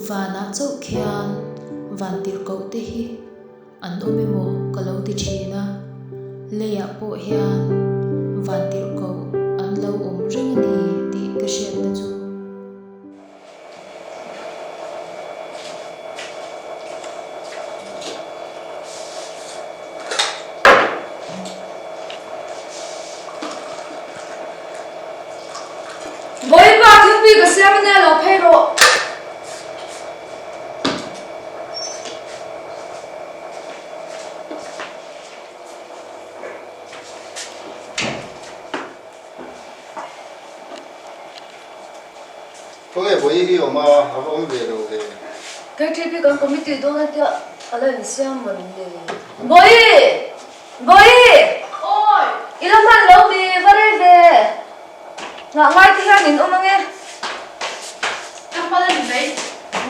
Vanah chauh khian vantirhkohte hi an awm emaw ka lo ti thin a, leiah pawh hian vantirhkoh an lo awm reng a ni tih ka hriatna chu. Bawipa thingpui ka siam ania lo phei rawh. Khawnge vawi hi awm a, a va awm ve lo ve. KTP kan committee dawn a tia a la insiam mawn le. Vawi! Vawi! Awi! I la hman lo mi va rei ve. Nghah ngai te hian in awm ange. Ka hman a ni mai.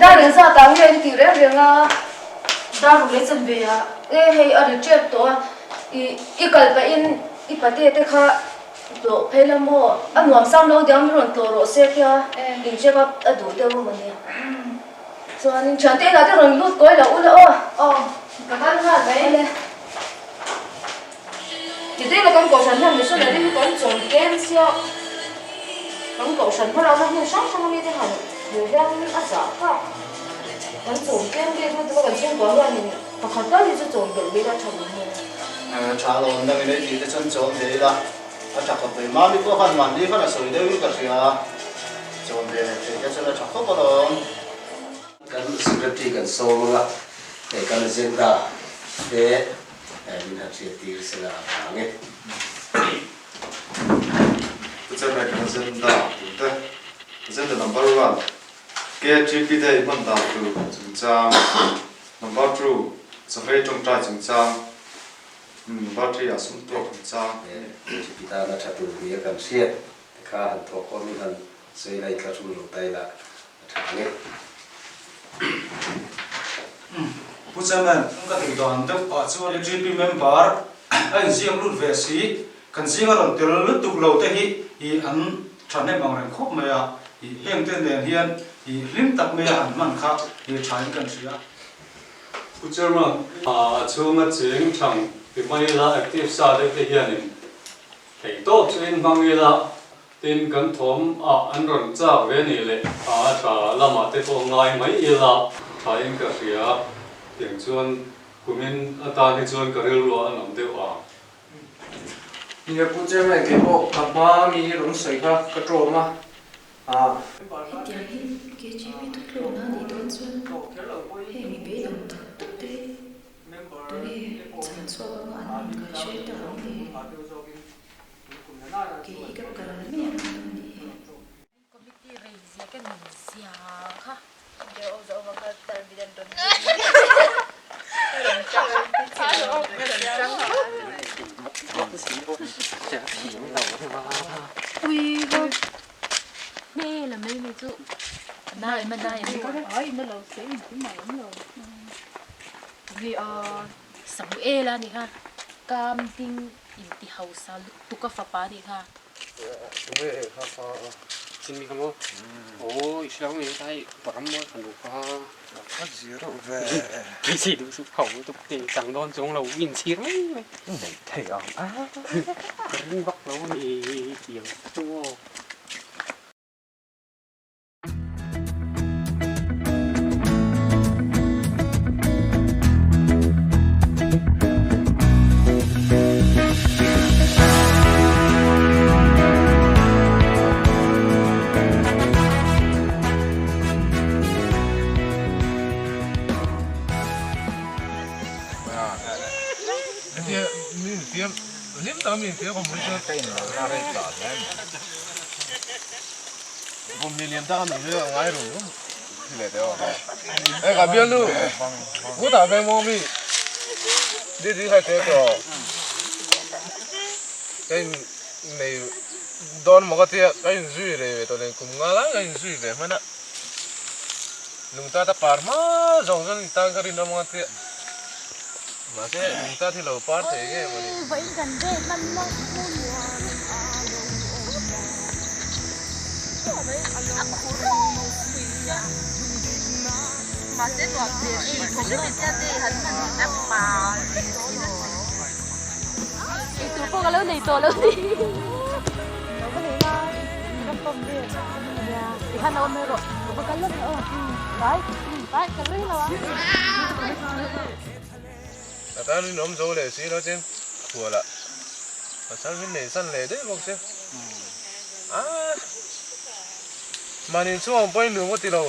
Dar in zat ah nge in tih reng reng a. Dar ruk leh chan ve a. E hei a ri tep tawh a, i i kal pahin i pate te kha Tlawh phei la maw? A nuam sam lo diang mi rawn tlawh rawh se tia in check up a duh deuh a mawni. Chuanin thiante inah te rawn lut kawi lo ula aw. Aw, ka kal nghal mai. Awle. Titei la kan kohhran hian missionary hi kan chawm tlem sia, kan kohhran hmalakna hmun hrang hrang ami te han hmuh hian a zah phak. Kan chawm tlem bik lutuk a kan chhungkua hianin pakhat tal hi chu chawm belh bik a tha lo maw? Tha lo an dangin ei tih te chuan chawm ve ila a tha khawp mai. Mami pawh khan mahni khan a sawi deuhin ka hria a, chawm ve theih te chuan a tha khawp alawm. Kan secretary kan sawm anga hei kan agenda te min han hriat tir sela a vang e. Tichuan hei kan agenda tur te, agenda number one, KTP day hman dan tur chungchang, number two, Chahrei tawngtai chungchang, number 3 ah sum tuak chungchang. KTP tana tha tur nia kan hriat te kha han thawk khawmin han sawi la i thla hrul lo ta ila a tha ang e. Pu Chairman, ka duh dan deuh ah chuan KTP member a inziak lut ve si, kan zinga rawn tel lutuk lo te hi i an thahnem ang reng khawp mai a, i heng te nen hian i hlim tak maia han hman kha i tha in kan hria. Pu Chairman, a chhunga cheng thang ti mai ila active sa deuh te hianin thei tawp chu in hmang ila tin kan thawm ah an rawn chak ve nih leh a tha lamah te pawh ngai mai ila tha in ka hria tiang chuan kumin atan hi chuan ka rilru ah an awm deuh ang. Nia Pu Chairman kei pawh ka hma mi rawn sawi kha ka ṭawm a. Hetiang hi KGB thutlukna a nih dawn chuan heng i beidawng tak tak te hi tunge chhan chhuak anga an inkaihhruai ta ang le? Kei hi ka kal mai ang a ni hi. Committee rei zia ka nin zia kha. Hmel a mai mai chu nai ma nai nge a Samuel a nih kha kam ding inti hausa lutuk a fapa a nih kha. Mahse nuam ve hrim hrim in tia te han hman a pa vek tawh in a Eitur pawh ka lo nei tawh lo ni. Lo va nei la, ram pawm vel nia. Tikhan a awm mai rawh, ka va kal lawk e aw. Bye, bye, ka rei lo ang. Ka tan rinawm zo leh si lo che khualah pasal min nei san leh daih bawk che. Aah mahni chhung ang pawhin nuam ka ti lo.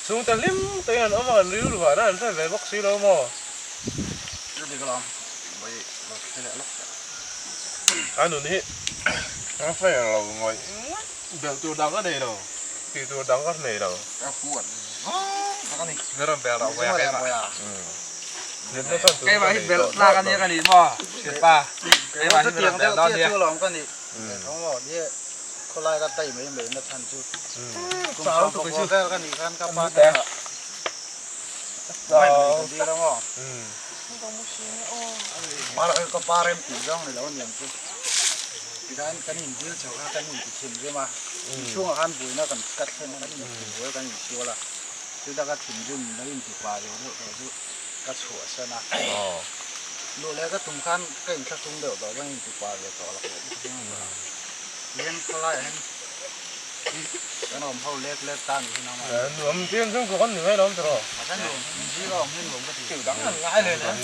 Chhungte hlim takin an awm a, kan rilru hahna an hre ve bawk si lo maw? A nun hi a fair lo ngawih ngawih, belh tur dang ka nei lo, tih tur dang ka nei lo. Keimah hi belh tlak a nia ka nih maw? Hriatpa, keimah hi min rawn belh dawn nia. Chuta ka thinrim lo intipa ve deuh tawh chu ka chhuahsan a. Luh leh ka tum khan ka inthlahrung deuh tawh ka intipa ve tawh lo leh bawk sia. Tihian khawlaiah hian kan awm ho lek lek ta nih hi nangmah. Nuam tihian chhungkua kan ni mai lo awm tawh. A ka nuam, inzir a awm hi nuam ka ti. Thil dang an ngai leh nen.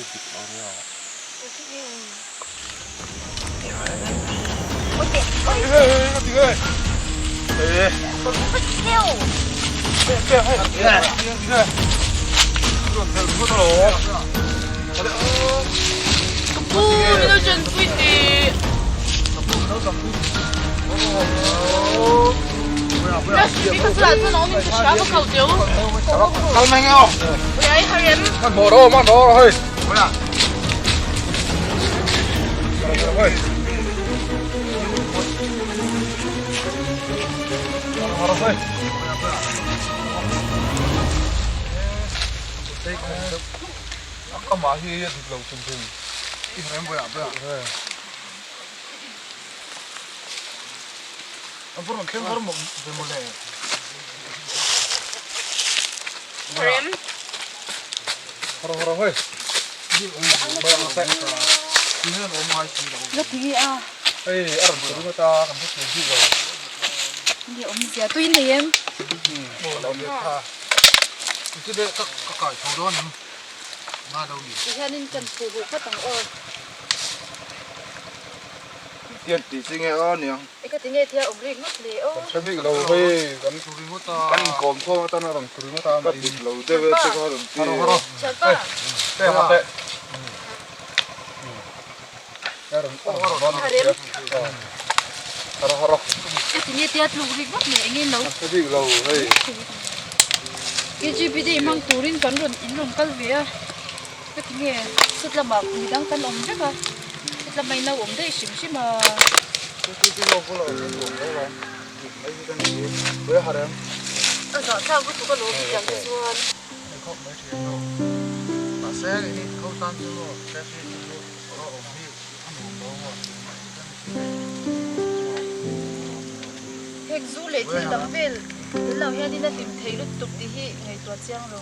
Heng zu leh thil dang vel tel lo hianin a hlim thei lutuk tih hi ngaihtuah chiang lo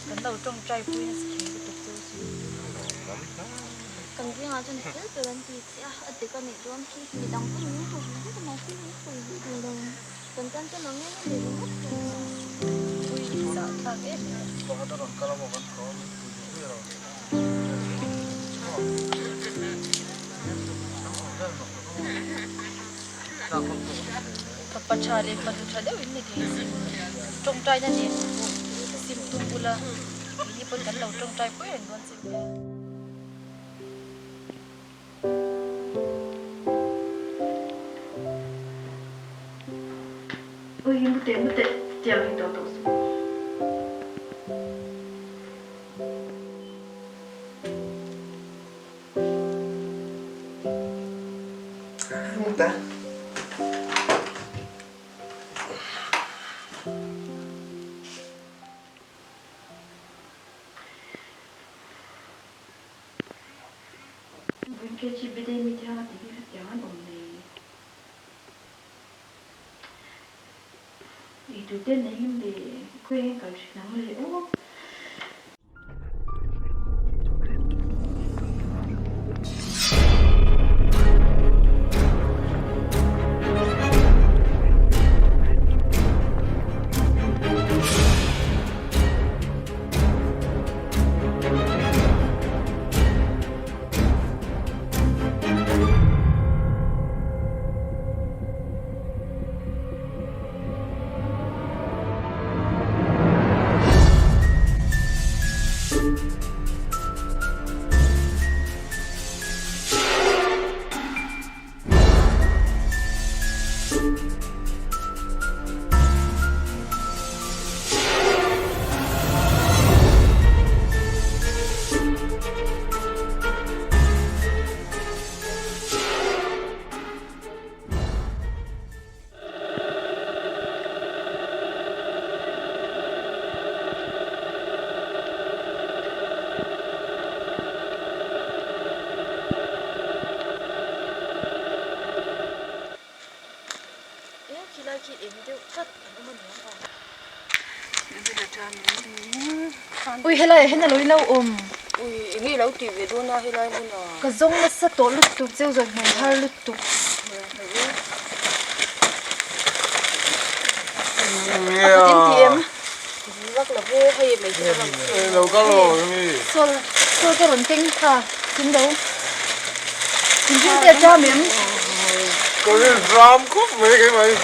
kan lo tawngtai pui nasa thei lutuk chu a si. Kan zingah chuan thil ber an ti chiah a, a dik a nih dawn khi midang pawhin min hmu ve vek a mahse min sawi duh duh lo. Kan tan chuan ang em em ringawt tawh a. Pui zah thlak em em. Fapa tha leh fanu tha deuh in ni thei sin. Tawngtaina nen pawh sim tum ula keini pawn kan lo tawngtai pui reng dawn che nia. Ui mute mute tiang hi tawh tawh suh. KGB te mi thianga ti hi hetiang an awm nei. Ei tur te nei ngem le, khawi hian kal thin ang le aw. Ui helai ah hian alo ilo awm. Ui enge ilo tih ve dawn a helai hmun ah. Ka zawng nasa tawh lutuk cheu zawn hmun har lutuk. A kut in ti em? Sawl sawl ka rawn keng kha tin lo in ring te a ṭam em? Ka rin ram khawp mai keimah hi.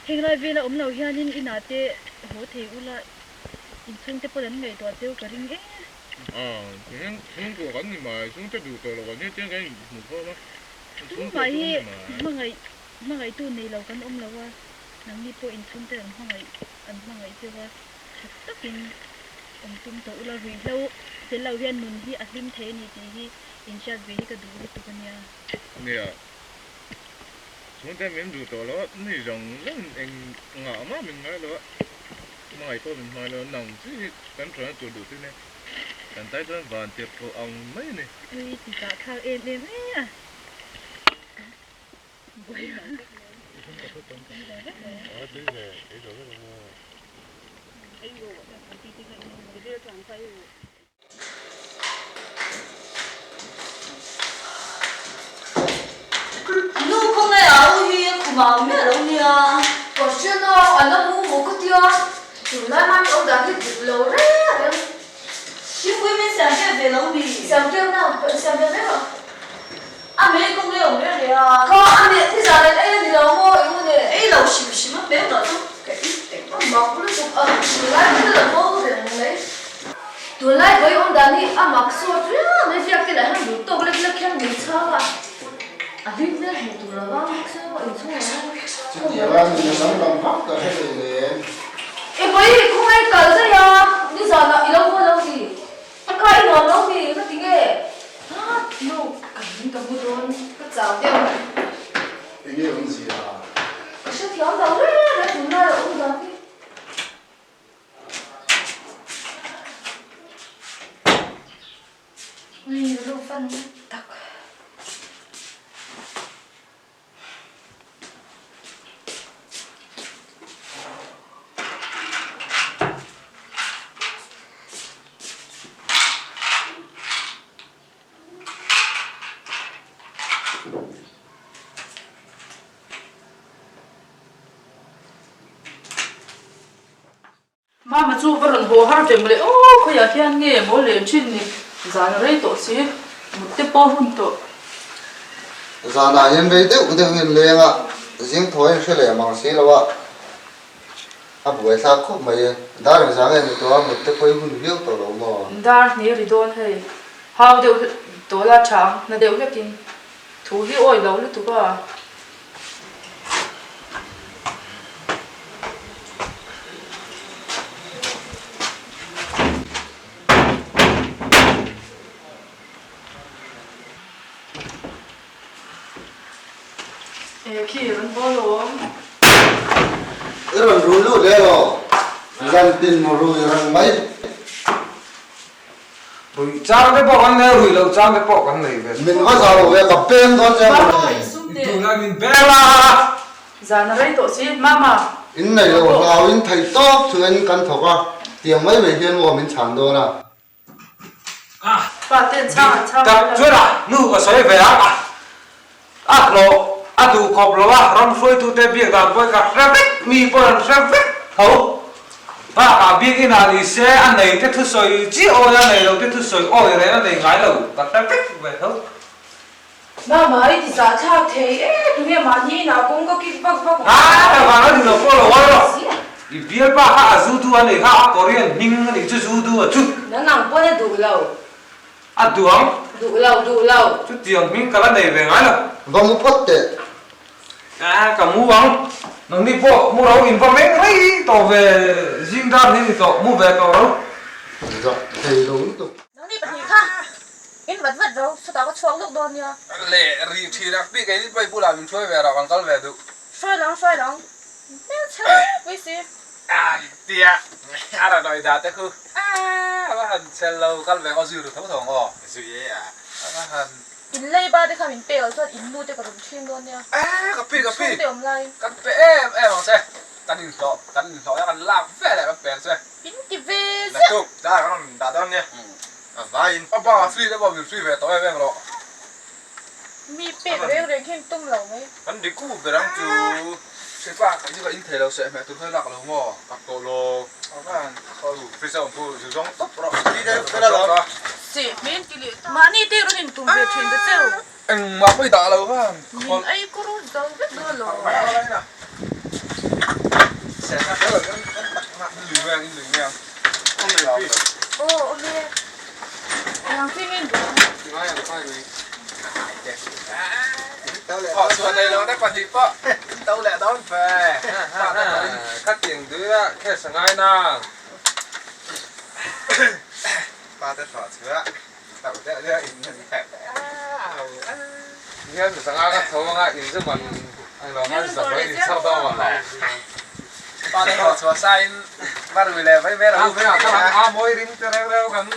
Henglai vela awm lo hianin inah te haw thei ula inchhungte pawh an ngaihtuah cheu ka ring e. Chhungkua kan ni mai, chhungte duh tawh lo kan nia chiang kan inhmu khawm a. Tumah hi hmangaih hmangaihtu nei lo kan awm lo a, nangni pawh inchhungte an hmangaih an hmangaih cheu a, tha takin awm tum tawh ula ruihhlo tel lo hian nun hi a hlim thei a ni tih hi inhriat ve hi ka duh lutuk a nia. Nia. Chhungte min duh tawh lo a, mi zawng zawng eng ngah mah min ngai lo a, hmangaih pawh min hmangaih lo a, nang chi hi kan tawhna tur duh chu nia, kan tai chuan van tirh tawh ang mai a ni. Ui ti tah thlak em em e a. Nu khawngaih a u hi khum ang miah lo nia. Ka hre na a la mu maw ka tia, tunlai hma hi awm dan hi dik lo reng reng. Thingpui min siam keuh ve lo mi? Siam keuh na, siam ve mai rawh. A mei khawngaih awm reng reng a. Kha a meh thi zan an ei a ni lo maw i u ne? Ei lo hrim hrim a hmel dah chu ka in eng. A mak lutuk a, tunlai thil a bo reng mai. Tunlai vawi awm dan hi a mak sawt riau mai fiak te lah hian duh tawk lek lek hian min chhang a, a hlim hmel hmuh tur a vang bawk sia maw inchhung ah hian. Chutiang a nuna danglam vak ka hre ve nen. E vawi khawngaih kal daih a, nizanah i lo haw lo ni, a kha i nuam lo ni, ka ti nge? Ha nu ka hlim ka mu dawn, ka chau deuh. Enge awmzia? Ka hrethiam lo reng reng tunlai a awm dan hi. Ui ru fan tak. Mama chu va rawn haw har ve mawle aw khawiah hian nge maw len thin ni zan a rei tawh si mut te pawh hun tawh. Zanah hian rei deuh deuh in leng a, zing thaw in hre leh mang si lo a, a buai thlak khawp mai. Dar engzah nge ni tawh a, mut te pawh i hun viau tawh lo maw? Dar hnih ri dawn hei, hau deuh tawh la tha ang, na deuh hlekin thu hi awi lo lutuk a. Khi rawn haw lawm. I rawn rui lut leh lo. Zan tin rui reng mai. Ruih chang te pawh kan nei a, ruih loh chang te pawh kan nei ve. Min va zah lo ve, ka peng dawn che mawle. I tunah min bel a. Zan a rei tawh si, Mama. In nei lo hlau in thei tawp chuan kan thawk a, tiang mai mai hian maw min chhan dawn a. Pa ten chhang an chhang Tak chuan a nu ka sawi ve a, a hlawh a duh khawp lo a, ram hruaitute biak dan pawhin ka hre vek, mi pawhin an hre vek tho. Bakah biak inah ni se a nei te thusawi chiah awi a nei lo te thusawi awi reng a nei ngai lo ka hre vek ve tho. Mama i ti zah thlak thei e, tunge mahni inah kawng ka kik vak vak ang. Aa ka vang a ni lo pawh lo awi rawh. I bialpa kha a zu du a nei kha a Korean hming a nih chu zu du a chu. Nang ang pawn a duh lo. A duh ang. Duh lo, duh lo. Chutiang hming ka la nei ve ngai lo. Va mu phawt teh. A ka mu ang. Nangni pawh mu ro in va meng rei tawh ve zing dar hi ni tawh mu ve tawh ro. Zah thei lo lutuk. Nangni pahnih kha in vat vat ro chutah ka chhuak luk dawn nia. Le ri thin a bik ei pai bulah min hruai ve rawh kan kal ve duh. Hruai lang hruai lang hmelchhe pui si. A Tia a rawn awih dah te khu a va han chel lo kal ve aw zui ru tho tho ang aw. Zui e a. A va han. In lei ba te kha min pek loh chuan in nu te ka rawn ṭhing dawn nia. E ka pi ka pi. Chhungte awm laiin. Kan pe em em ang che. Kan inhlawh kan inhlawh a kan lak vel eh kan pe ang che. In ti ve ziah. Naktuk dar kan rawn dah dawn nia. A vaiin. A bangah free te pawh min free ve tawh em em rawh. Mi pek reng reng hian tum lo mai. Kan ri ku ber ang chu. Hripa ka chu ka in thei lo seh hmeh tur kha lak lo maw? Lak tawh lo. A van u fridge a awm khu zu zawng tawp rawh. Ti deuh fel alawm. Seh hmeh in ti leh ta. Mahni te rawn in tum ve thin ta cheu. Engmah pawh i dah lo khan. Min ei kur zo vek dawn lo. Seh hmeh fel alawm kan tak na. In lui mai ang in lui mai ang. Aw awm e. Engang thil nge in duh ang? Ngai ang kai mai. Aw chuan nei lo te pahnih pawh to leh dawn fe. Khatiang duia cash a ngai na. Pa te thawh chhuah to deuh deuh in nan khat. Hian zanga ka tho anga in zu man ang lo khan zak mai in chhar dawn a. Pa te thawh chhuah sa in va rui leh vai vel ang. A mawi ring te reu reu kan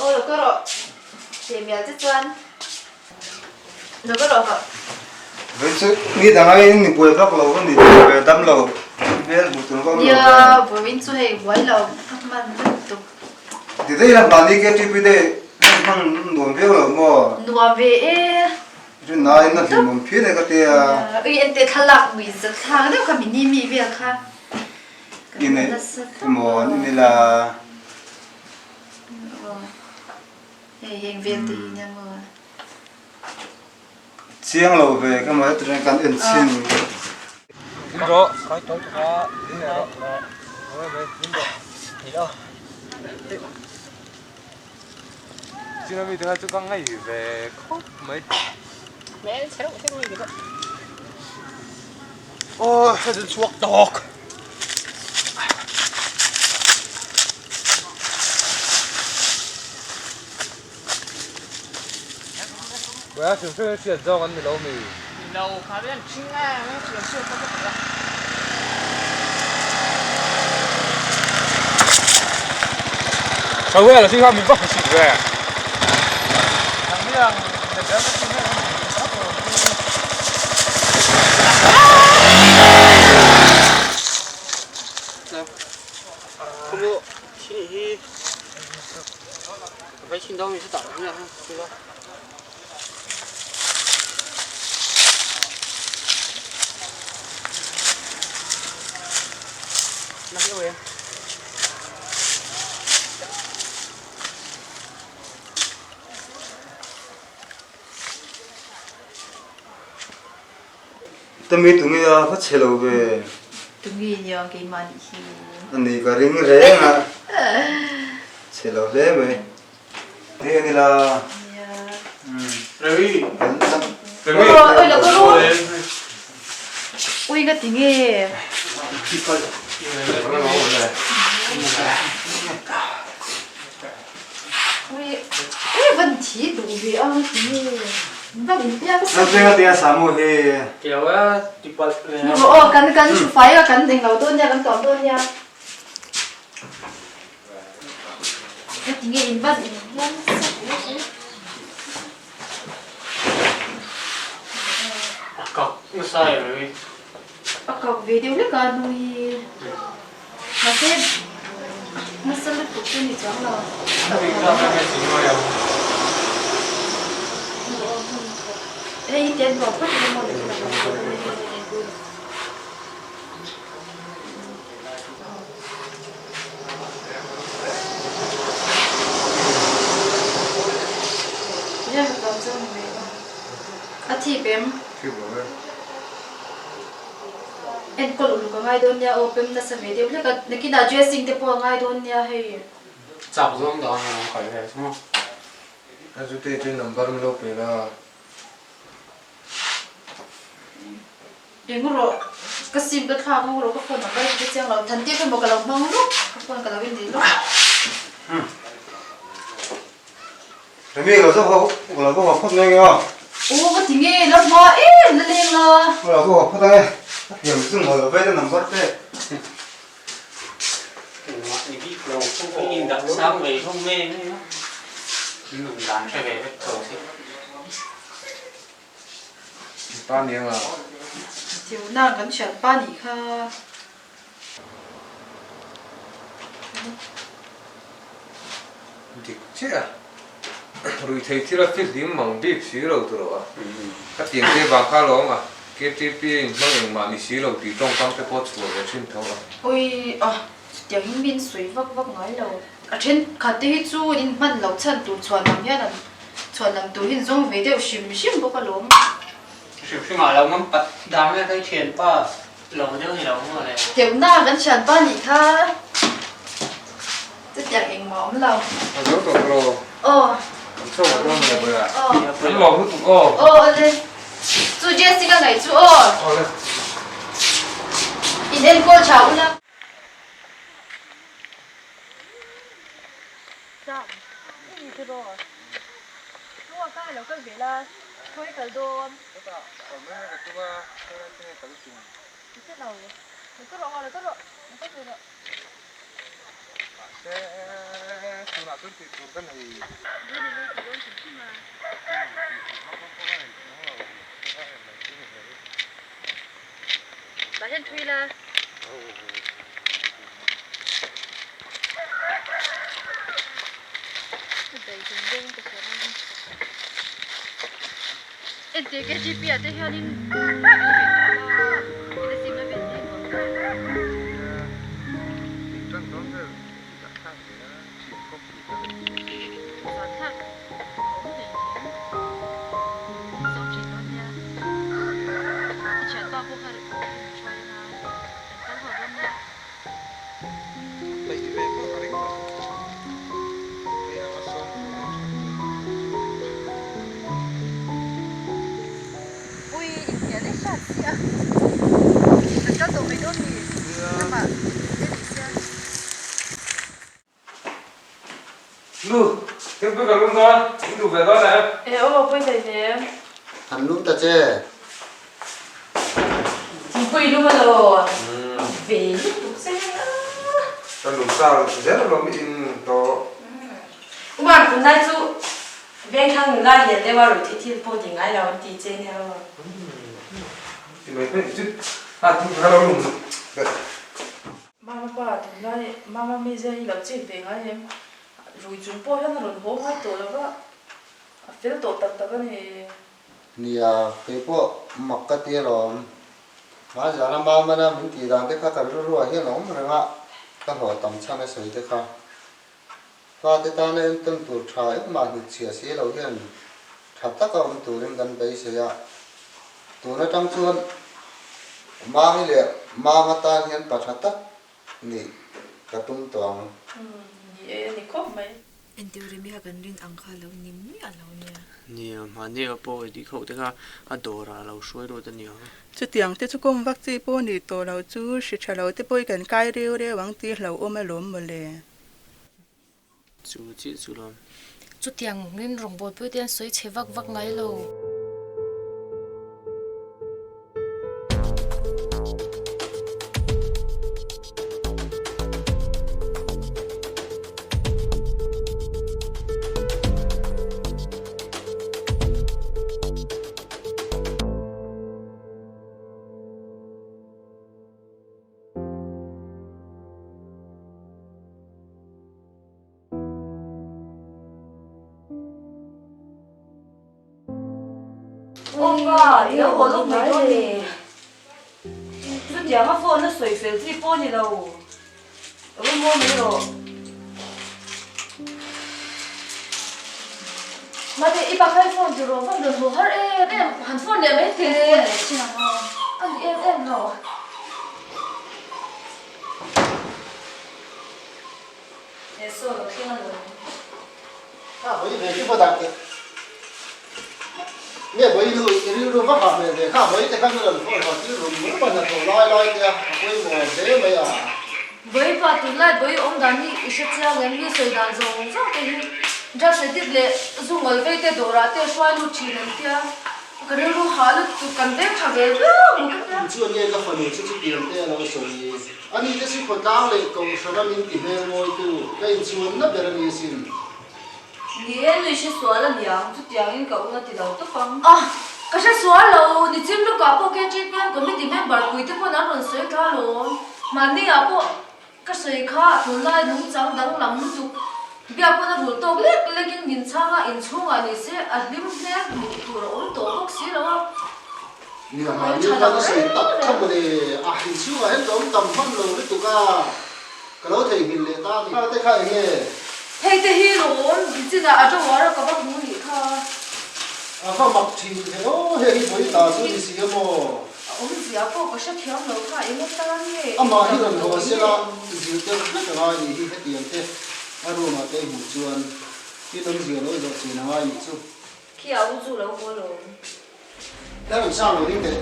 Aw lo ka rawh teh mial che chuan lo ka rawh hah. Vei chu ni dang aiin ni buai vak lo a ni tih ve dam lo hmel hmuh tur vak lo ve. Nia vawiin chu hei buai lo ka hman lutuk. Ti daih la mahni KTP daih hman nuam viau lo maw? Nuam ve e. Rin aiin a hlimawm phian e ka tia. Ui ente thlalak mui zat thlak deuh kha mini mi vel kha. Ine maw ni la. Hei heng vel te hi nia maw. Chiang lo ve kha maw heti reng kan en chhin. In rawh kai tawh tawh a in rawh in rawh. China mi te kha chu ka ngaih ve khawp mai. Aw ka zin chhuak tawk. Buai a hrim hrim in hriat zawk an ni lo mi. Ni lo kha vel an ṭhing a, an hriat hriat pawh ka ti a. Tho vel a si kha min va hmu sik ve. Tami tunge a va chhe lo ve. Tunge nia keimah nih hi. Ani ka ring reng a. Chhe lo hle mai. Hei a ni la. Ravi. Ravi. Oi lo ka ru. Ui nga ti nge. Ui ui van thi duh ve a nga ti nge. Van in piang sa. Nan penga tia samu hi. Keu a tipal. Aw kan kan fai a kan englo dawn nia kan tuam dawn nia. Heti nge in van in hian sak hle hle. Nasa em em i. A kak ve deuh hlek a hnung hi. Mahse nasa lutuk chu ni chuang lo. Hei hi tian ruah phawt ila maw ni chuan a lo thaw dawn e. A thip em? Thip lo e. Enkawl uluk a ngai dawn nia aw pem nasa ve deuh hlek a, nakinah dressing te pawh a ngai dawn nia hei. Chak zawng dah ang a kal ve chu maw. A zute chu number min lo pe la. Eng rawh ka sim ka thlak ang rawh ka phone number ka chiang lo than tir emaw ka lo hmang lawk ka phone ka lo in dih lawk. Remi ka lo zawk haw ka lo haw phawt mai nge aw. Aw ka ti nge la hma em la leng la. Ka lo haw phawt ange a thiam chu maw lo vei te number te. Engmah ni bik lo pawh hi in dah sang ve hlawm em em a in awm dan hre ve vek tho si. Pa ni anga. Thiuna kan hriat pa nih kha. Dik chiah a. Rui thei thil a fihlim mang bik si lo tur a. Ka tiang te vang kha lo ang a. KTP a inhmang engmah ni si lo tih tawngkam te pawh chhuah ve thin tho a. Ui a, chutiang in min sawi vak vak ngai lo. A thenkhat te hi chu inhman loh chhan tur chhuanlam hian an Chhuanlam tur hi zawng ve deuh hrim hrim bawk alawm. Hrim hrim ah lo ngam pat dang e kai thianpa lo deuh ni lo maw le. Teuhna kan thianpa nih kha chutiang engmah awm lo. A zo tawh lo. Aw. Kan chho a dawn le bawih a. Aw. Kan lawm lutuk aw. Aw ale. Chu Jessica ngaih chu aw. Aw le. In enkawl tha ula. Sam, i ni tiraw? Hnua ka lo kal ve la, khawi kal dawn? Chutah, kal mai mai ka tum a, khawi lai te nge kal i tum? I hre lo, lo kal rawh aw, lo kal rawh, lo kal ve rawh. Mahse, tunah chuan tih tur ka nei. Dawn i nei tih dawn hrim hrim a. Tih tur vak vak pawh ka nei chuang lo, ka en mai chu ni mai. Tah hian thui la. Entir KGP ah te hianin Ui inhnial e hriat chiah a kan kal tawh mai dawn mi lamah te ni sia. Nu, thingpui ka lum dawn, in duh ve dawn em? E aw, pawi hlei hnem. Han lum ta che. Thingpui lum alo ve lutuk che a. Ka lum sa zel alawm i in tawh. Uman tunlai chu Vengthlang nula lian deuh a ruih theih thil pawh ti ngai lo an ti che nia aw. Ti mai mai chu a thingpui kha lo lum belh. Mama pa tunlai mama mizia hi lo chik ve ngai em? Rui chung pawh hian a rawn haw ngai tawh lo va, a fel tawh tak tak a ni. Nia, keipawh mak ka ti alawm. Hmanzana Mamana min tih dan te kha ka rilruah hian a awm reng a, ka hlawh tam chhan a sawi te kha. Fate tana entawn tur tha engmah hnutchhiah si lo hian tha taka awm turin kan beisei a, tun atang chuan Mami leh Mama tan hian pa tha tak nih ka tum tawh ang. Ni e, ni khawp mai. Entir remi kha kan rin ang kha lo ni miah lo nia. Nia, mahni a pawh i tih khauh te kha a dawrah a lo hruai lut a nia. Chutiang te chu kawng vak chi pawh ni tawh lo chu hri tha lo te pawh i kan kai reu reu ang tih hlauhawm alawm mawle. Chu chiah chu lawm. Chutiang rin rawngbawlpui te an sawi chhe vak vak ngai lo. i lo haw lawk mai dawn ni. Chutiang a phone a sawi fel chi pawh ni lo. Ka va maw mai rawh. Mate, i pa kha i phone ti rawh, van rawn haw har em em, han phone leh mai teh. Phone leh chin ang aw. A ni em em lo. He saw lo thleng alawm. Kha vawi ve chu va dah teh. Nge vawi nu i rilru va hah hmel ve kha vawi te khan a rawn phone haw tir rum rum a hnathawh lai lai te a, a pawimawh hle mai a. Vawi pa tunlai vawi awm dan hi i hre chiang em? Mi sawi dan zawng zawng te hi drugs addict leh zu ngawl vei te dawrah te hruai lut thin an tia. Ka rilru hah lutuk kan veng tha ve viau ang ka tia. Chuan nge ka fanu chu chutiang te a lo sawi. Ani te si khawtlang leh kohhran a min ti hmel ngawitu ka inchhuanna ber a ni asin. Ni e, nui hre sual a niang, chutiangin ka un a ti lo tawp ang. Ah, ka hre sual lo, nichim lukah pawh KTPM committee member pui te pawn an rawn sawi ta alawm. Mahni ah pawh ka sawi kha tunlai nungchang danglam lutuk biak pawn a rul tawk lek lekin min chhang a, inchhungah ni se a hlim hmel hmuh tur a awm tawh bawk si lo a. Nia mahni khan a sawi tak kha mawle, a inchhungah hian ka awm tam hman lo lutuk a, ka lo theihnghilh leh ta a ni. Te kha eng nge? Hei te hi lawm, nichinah a drawer a ka va hmu nih kha. A va mak thin ve aw, hei hi vawi ta chu ni si a maw? A awmzia pawh ka hrethiam lo kha, eng atan nge? Amah hi rawn haw sela, zir deuh hlek a ngai nih hi hetiang te a room ah te i hmuh chuan tin awmzia lo zawh chin a ngai nih chu. Khi a u chu lo haw lo. He rawn sang lo ding teh.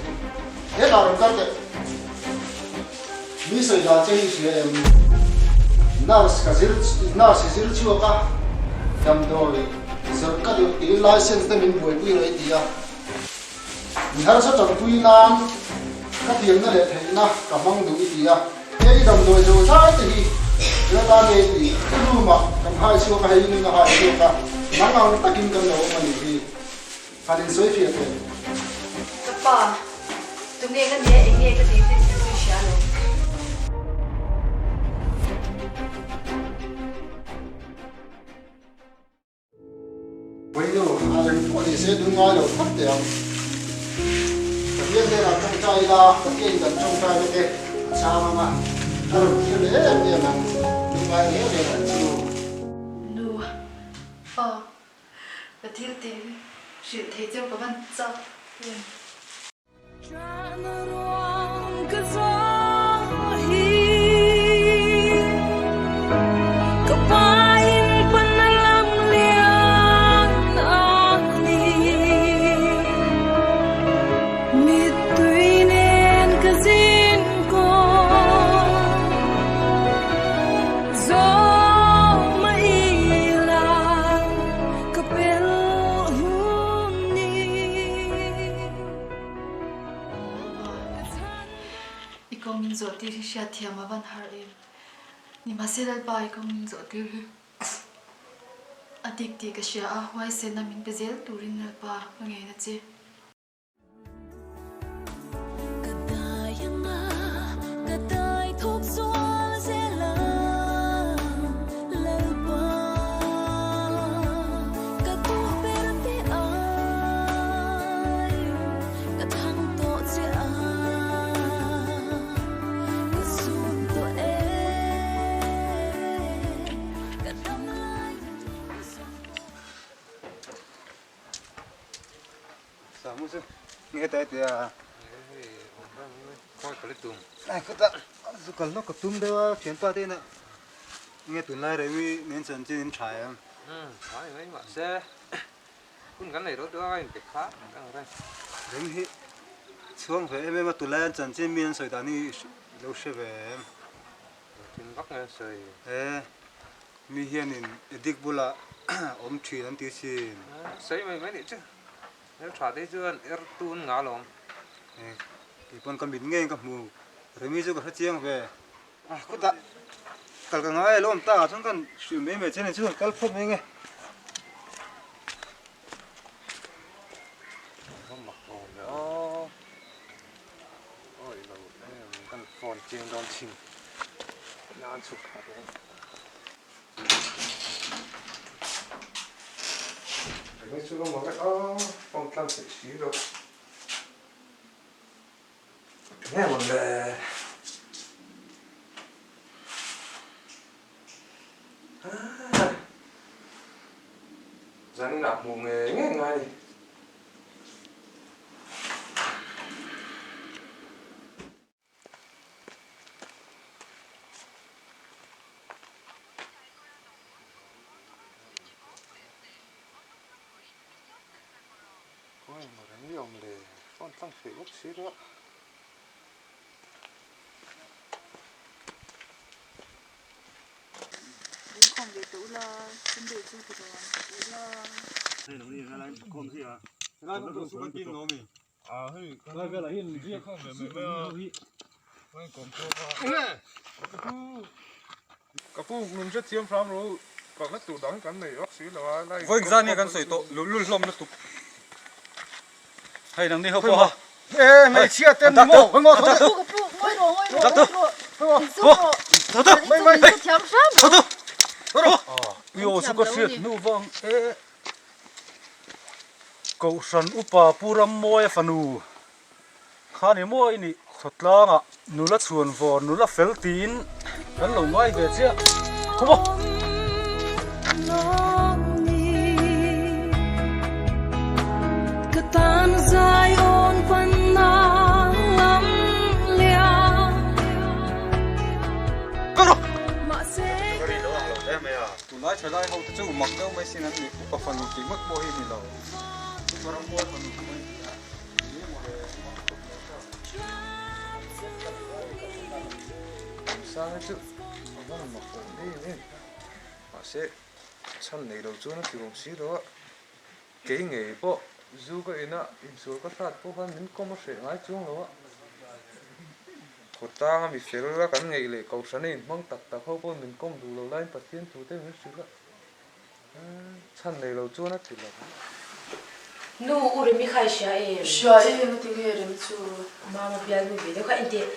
He tah rawn kal teh. Mi sawi dan che hi i hria em? Nurse ka zir nurse i zir chhuak a, damdawi zawrh ka duh tiin license te min buaipui rawh i ti a. Mi harsa tanpui nan ka thiamna leh theihna ka hmang duh i ti a. He i damdawi zo zai te hi ila ta nge tih i room ah kan hai chhuak a, hei in a hai chhuak a, nang ang takin kan lo awm a nih hi. Han insawi fiah teh. Ka pa, tunge ka nia eng nge ka tih tih chu i hria lo. Vawiinu, a eng pawh ni se dun ngai lo phawt teh ang. Pathian hnenah tawngtai ila, Pathianin kan tawngtaina te a chhang ang a, a rawn thlir leh em em ang, dun ngai reng reng ang chu. Nu, pa, ka thil tih hi hrilh thei cheu ka van chak em. I kawng min zawh tir hi hriat thiam a van har em? Nimahse Lalpa i kawng min zawh tir hi a dik tih ka hria a, huaisen a min pe zel turin Lalpa ka ngen a che. Samu chu nge tai te a. Ai khuta zu kal lawk ka tum deuh a thianpa te ina nge tunlai remi nen chanchin in tha em. Ai mai mahse hun kan nei lo deuh a ka inpe kha ang reng. Rem hi chhuang ve em em a tunlai an chanchin mi an sawi dan hi lo hre ve em. Tin vak nge an sawi. E mi hianin addict bulah awm thin an ti sin. Sawi mai mai nih chu. Hmel tha te chuan er tun nga lawm. E, kei pawn ka mit ngeiin ka hmu. Remi chu ka hre chiang ve. A, khutah kal ka ngai alawm ta chuan kan hrilh mai mai che ni chu kal phawt mai nge. Ka mak awm e aw. Awi lo em kan phone chiang dawn chhin. Nan chhuk thla dawn. Remi chu ka mak e aw, phone tlang theih si lo. Nge mawn le? Zan inah hmuh ngei ngei ngai ni. Khawi maw reng i awm le? Phone tlang theih bawk si lo a. Inkhawm ve tawh ula, Sunday chu ti lo ang ula. Ka pu min hrethiam hram ro kalna tur dang kan nei vak si lo a lai Vawi engzah nia kan sawi tawh luhlul hlawm lutuk hei nangni ho pawh ha e hmeichhia te ni maw Ka pu ka pu ngawi rawh ngawi rawh ngawi rawh insum rawh mai mai min hrethiam hram rawh I aw chu ka hriat hnu vang e Kohhran upa Pu Rammawia fanu kha ni maw i nih khawtlangah nula chhuan vawr nula fel tiin kan lo ngai ve chiah khawp a. Ka tan zai awn panna lam lian. Ka rawh! Tunlai thalai ho te chu mak deuh mai sin an ni, upa fanu tih ngawt pawh hi ni lo, upa rammual fanu pawh hi ni a, ni emaw le mak khawp mai ta. Sang hi chu a va han mak awm em em, mahse chhan nei lo chuan a ti awm si lo a, kei ngei pawh zu ka ina insual ka hrat pawh khan min kawm a hreh ngai chuang lo a. Khawtanga mi fel a kan ngeih leh Kohhran a inhmang tak tak ho pawh min kawm duh lo laiin Pathian thu te min hrilh a, chhan nei lo chuan a ti lo. Nu, U Remi kha i hria em? Hria em a ti nge Remi chu? Mama bialnu ve deuh kha engteh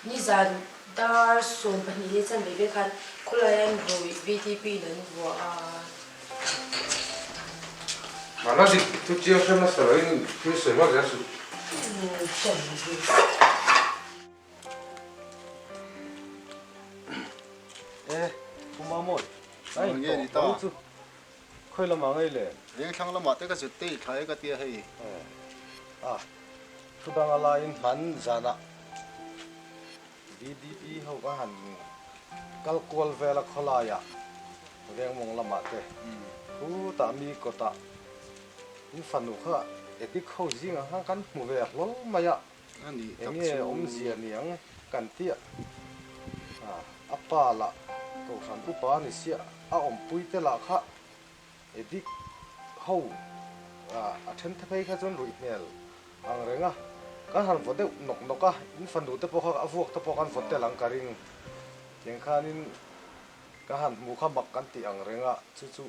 nizan dar 12 leh chan ve ve khan khawlai an rui VTP in an vuah a. Mahna dik thu chiang hre hmasa loin thil sawi vak zel suh. E, Pu Mamawi, a in tawh tho chu khawi lamah ngei le? Vengthlang lamah te ka zut te i thlai ka tia hei. A, thu danga laiin hman zanah VDP ho ka han kal kual vel a khawlaiah Vengmawng lamah te khutah mi kawtah in fanu kha edik ho zingah khan kan hmu ve hlawl mai a, enge awmzia niang kan ti a, a pa lah Kohhran upa a ni sia a awmpui te lah kha edik ho a then te phei kha chuan ruih hmel ang reng a, kan han vaw deuh nawk nawk a, in fanu te pawh kha a vuak te pawh kan vaw tel ang ka ring. Tiang khanin ka han hmuh kha mak kan tih ang reng a, chu chu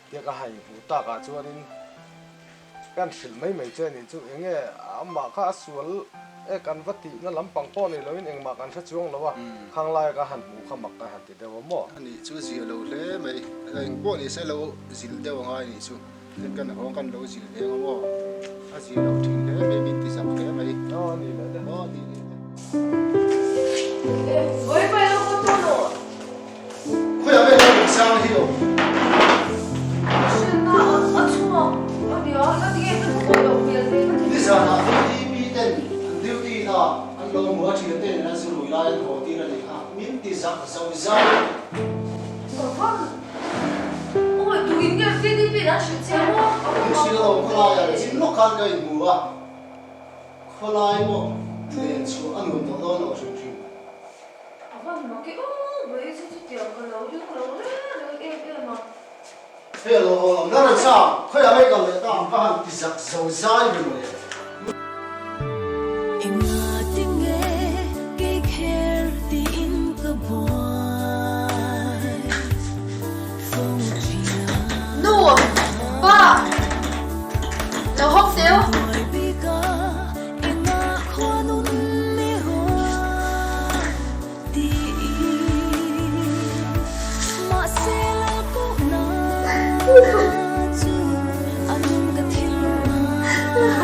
tia ka han inhmuh takah chuanin kan hrilh mai mai che anih chu, enge amah kha a sual e kan va tihna lampang pawh ni loin engmah kan hre chuang lo a, khang laia ka han hmuh kha mak kan han ti deuh a maw? Anih chu zia lo hle mai, engpawh ni se lo zilh deuh a ngai anih chu. Tin kan hawng kan lo zil ve ang aw. A zil lo thin hle mai, min ti zak hle mai. Aw a ni leh te. Aw a ni leh te. Vawi pai lo ka tu lo. Khawiah nge ka nunsang hi awm? Hrilhna a chhuak a nia, la ti nge ka hmu lo hmel ve ka ti. Nizanah VDP ten an duty na an lo hmu a thian te nen an zu rui lai an haw tir a ni kha, min ti zak zo zai. Ka van Awi tuin nge VDP in an hrilh chiang maw? Min hrilh alawm khawlaiah zin lawk khan ka inhmu a, khawlai pawh len chhuah a nuam tawh dawn lo hrim hrim. A van mak i aw mai chu chutiang ka lo ring lo reng reng em em a. Hei a lo haw lam na reng sa, khawiah ngei kal leh ta ang ka han ti zak zo zai ve mawle. Engatinge kei kher tiin ka buai fo thin a. Nu! Pa! Lo hawk teu! Buai bik a engah khuanun mi ruat tiin mahse lal kohna chu a nung ka thil a.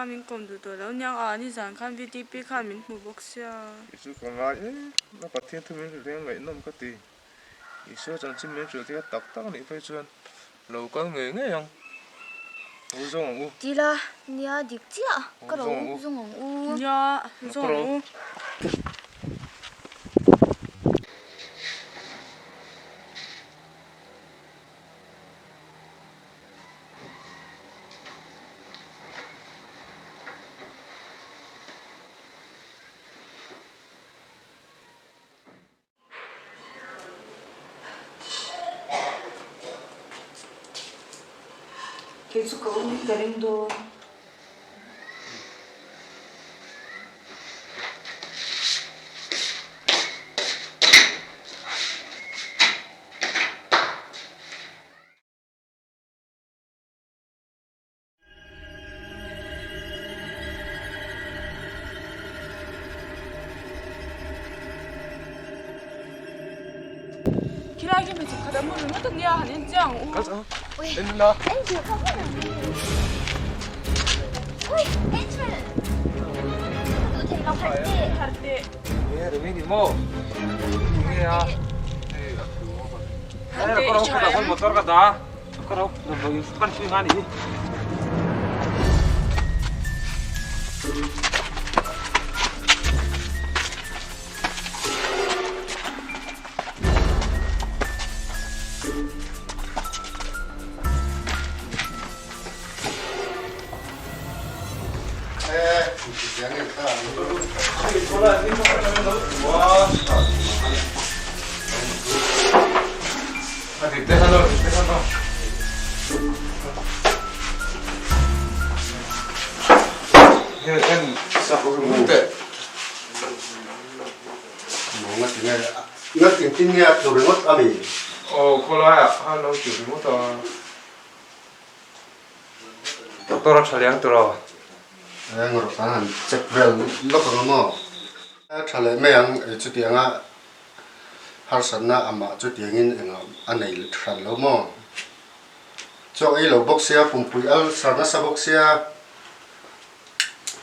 kha min kawm duh tawh lo niang a, nizan khan VTP khan min hmu bawk sia. Kei chu ka ngai e, a Pathian thu min hrilh hian ngaihnawm ka ti. Isua chanchin min hrilh te kha tak tak anih phei chuan lo kal ngei ngei ang. Ho zawng ang u. Ti la, nia dik chiah ka ro zawng ang u. Nia, zawng ang u. Kei chu ka awm in ka ring dawn. Khilai khi hmeichhe khat a mu ringawt a nia han en chiang ang u. Kal chang en la. Angel ka hmu reng mai. Ui Angel. Ka duh thei lo harh teh. Harh teh. Nge remi ni maw? Nge a. Hei a thu a. Hei ka ro ka dah motor ka dah. Ka ro damdawi pan pui nga ni hi. Engtin nge a tlu ringawt a ni? Aw, khawlaiah khan lo tlu ringawt a. Doctor a tha leh ang tawh. Eng rawh kan han check vel lawk ang a maw? A tha leh mai ang, chutianga harsatna amah chutiangin engah a nei hran lo maw? Chaw ei lo bawk sia, pumpui ulcer nasa bawk sia,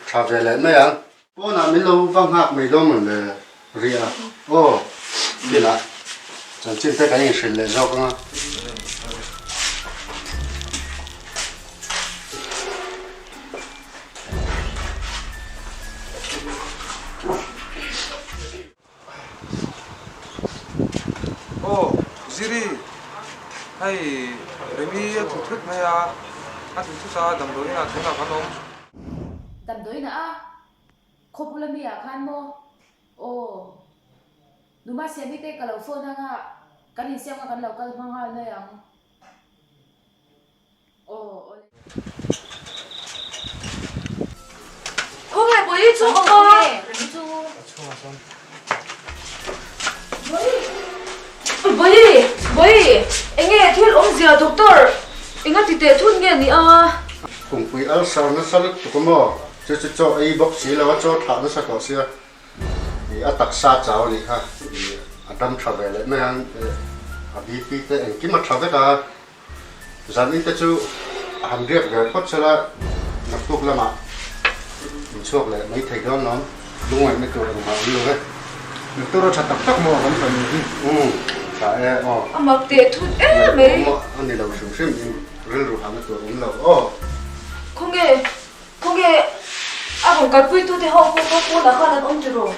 tha ve leh mai ang. Pawnah min lo va nghak mai dawn mawn le ria aw kinah chanchin te kan inhrilh leh zawk anga. Aw Ziri hei Remi a thu thut mai a, a thu thut a damdawiin ah tunah kan awm. Damdawiin ah a Khawpula mi ah khan maw? Aw. Numa Siami te ka lo phone anga kan insiam kha kan lo kal hma nghal mai ang. Aw awle. Khawnge Bawihi chu awm a? Bawihi! Bawihi! Enge thil awmzia doctor enga ti teh thun nge ni a? Kungpui ulcer nasa lutuk a maw? Chu chu chaw ei bawk si lo a, chaw thlah nasa tawh sia ih a taksa chau a nih kha ih a dam tha ve leh mai ang a BP te engkim a tha vek a, Zanin te chu a han riak ve phawt sela naktuk lamah in chhuak leh mai thei dawn lawm, lungngaihna tur engmah awm lo e. Doctor a tha tak tak maw kan fanu hi? Umm tha e aw. A mak teh thut em mai. Ngaihtuah awm a ni lo hrim hrim in rilru hahna tur awm lo aw. Khawnge Khawnge a rawn kalpuitu te ho pawh kha pawnah khan an awm tiraw?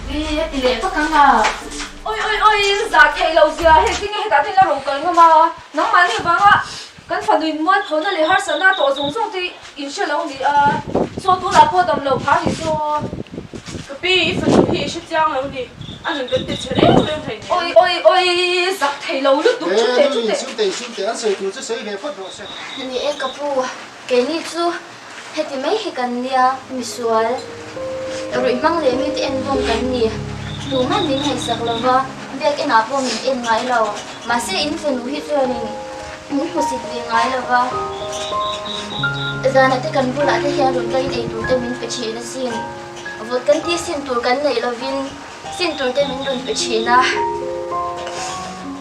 Ih a ti leh vak ang a. Oi oi oi zah theih loh zia hei tinge hetah te la rawn kal ngam a, nangmahni vanga kan fanu in mualphona leh harsatna tawh zawng zawng te in hre lo ni a, chaw tunah pawh dam loh phah ni saw. Ka pi i fanu hi i hre chiang lo ni, a nun kan ti chhe reng reng hei nen. Oi oi oi zak thei lo lutuk chu teh chu teh. Sum teh sum teh an sawi tur chu sawi ve phawt rawh se. Ni e ka pu. Keini chu heti mai hi kan nia, misual ruih hmang leh mite en vawng kan ni. Tuman min ngaihsak lo va, biakinah pawh min en ngai lo. Mahse in fanu hi chuanin min hmusit ve ngai lo va, zanah te kan bulah te hian rawn kalin eitur te min pe thin asin. Vawt kan tih sin tur kan neih lovin sin tur te min rawn pe thin a.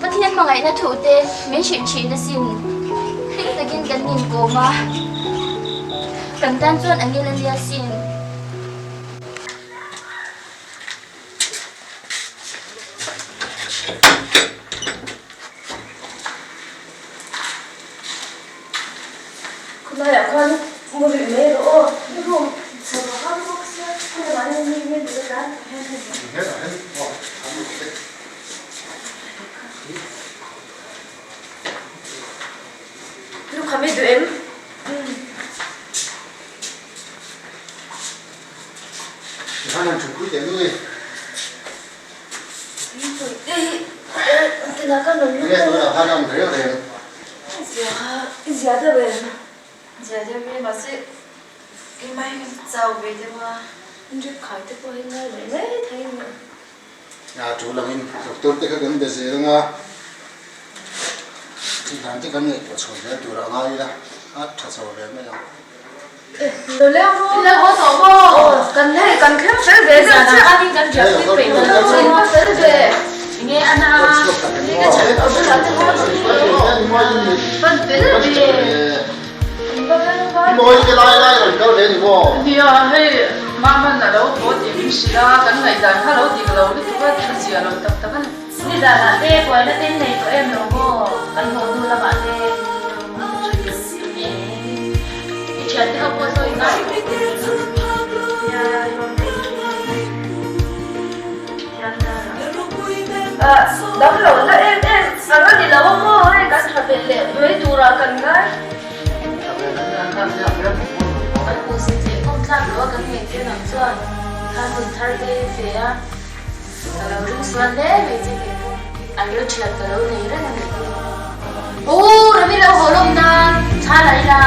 Pathian hmangaihna thu te min hrilh thin asin. Hlim takin kan inkawm a. Kan tan chuan angel a nia sin. Khawlaiah khan mu rih mai rawh aw, i room chho ah khan bawk sia, khawlaiah hian mi mi duh a tlan tah hian hei Lukham i duh em? Tikhan an thutpui teh nui. Nge tunah khan a awm reng reng. Zia deuh em? Zia deuh e, mahse keimah hi ka chau ve deuh a. Drip khai te pawh hi ngai leh mai thei a ni. A tul angin doctor te kha kan be zel anga thil dan te kan ngaihtuah chho zel tur a ngai ila a tha chho ve mai ang. Lo leng ru. Lo haw tawh maw? Kan hei kan thleng fel ve zan a khanin kan riah pui peih lo lo. Fel ve. Enge ana Enge ka chhan a bulah te haw chu pan fel ve. Mawi te lai lai rawn kal ve ni maw? Nia hei Maman a lo haw tih min hrilh a, kan ngaihdan kha lo dik lo lutuk a, a zia lo tak tak a ni. Nizanah te buaina te in nei tawh em lo maw? Kan haw hnu lamah te i thiante ho pawh sawi ngai Dam lo na em em ang a ni lo a maw hei kan tha ve leh mai turah kan ngai. Kan hmuhsit leh kawm tlak lo a kan ngaihtir ang chuan khan hun thar te fe a. Ka lo ring sual hle mai che kei pawh an lo thian ka lo nei reng a nih hi. U Rami lo haw lawm nan thla la ila.